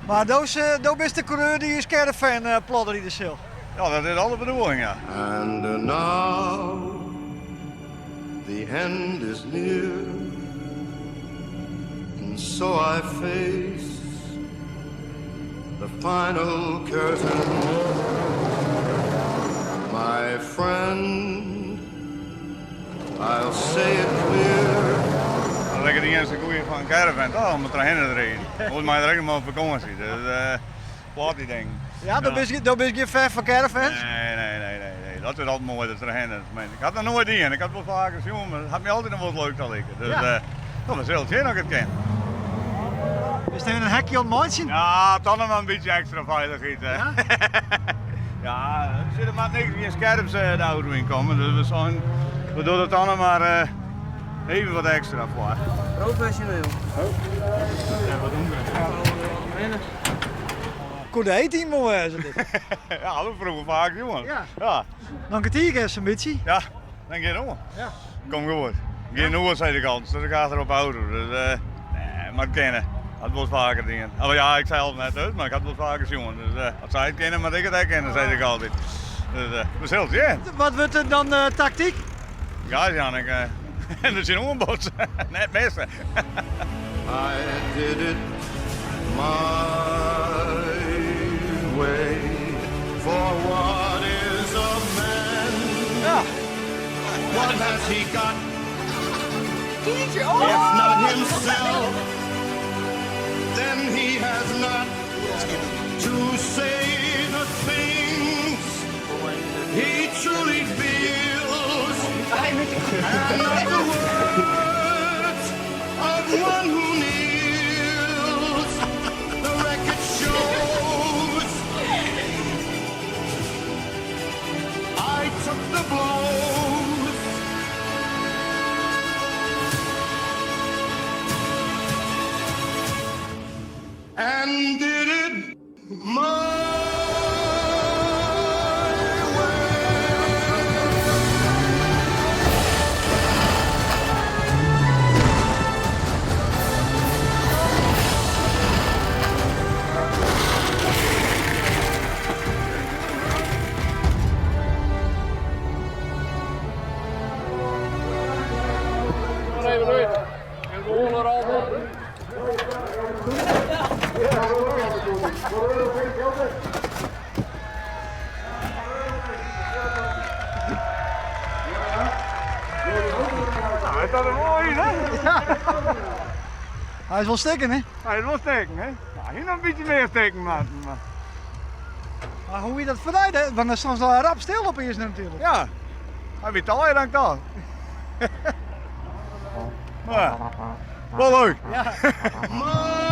Mar do, do bist de koereur dy't ús caravan plat ride sil. Ja, dat is al de bedoeling, ja. And now the end is near And so I face the final curtain My friend, I'll say it clear Dat is lekker de iennichste goeie fan in caravan, toch? Om der hinne te riden. Oars mei der ek noch mar op fakânsje. Dus uh, plat dy dingen. Ja, do bist, do bist gjin fan fan caravans? Nee, nee, nee, nee, nee. Dat is altyd moai, dat derhinne. Ik ha noch noait dien. Ik ha it wol faker sjoen, mar it hat my altyd noch wol leuk talike. Dus ja. uh, no, we sille sjen oft ik it kin. Is it even in hekje oan it meitsjen? Ja, toch noch mar in bytsje ekstra feilichheid. Ja, ja der moat niks gjin skerps de auto yn komme, dus we zijn, we dogge it dan noch mar uh, even wat ekstra foar. Profesjoneel. Ja, wat ûnder. Koe de A-team wol wêze dit. ja, dat froeger faak jongen. Ja. ja. Dan kertier is in bytsje. Ja, dan gean oan. Ja. Kom goed. Gjin oer, sei de kant, dus ik achter op auto. Dus, uh, nee, mar kinne. Hat wol faker dien. Oh ja, ik sei al net dus, mar ik ha it wol faker sjoen. Dus uh, as sy it kinne, moat ik it ek kinne, sei ik altyd. Dus uh, we sille sjen. Wat wurdt it dan uh, taktyk? Ja, Jan, ik uh, en der tsjin oanbotse. Net misse. I did it my way. For what is a man? Ja. What has he got? Pieter, If oh! not himself, then he has not to say the things he truly feels. And not the words of one who kneels. The record shows I took the blows. And did it my way. Nou, is dat een mooi, hè? Hy is wol stikken, hè? Hy is wol stikken, hè? Nou, hier nog in bytsje mear stikken, mar. Maar Mar hoe wie dat foar dy? Want dan staan se al rap stil opeens natuerlik. Ja, hy wie taaier dan ik tocht. Mar, wol leuk. Ja. My.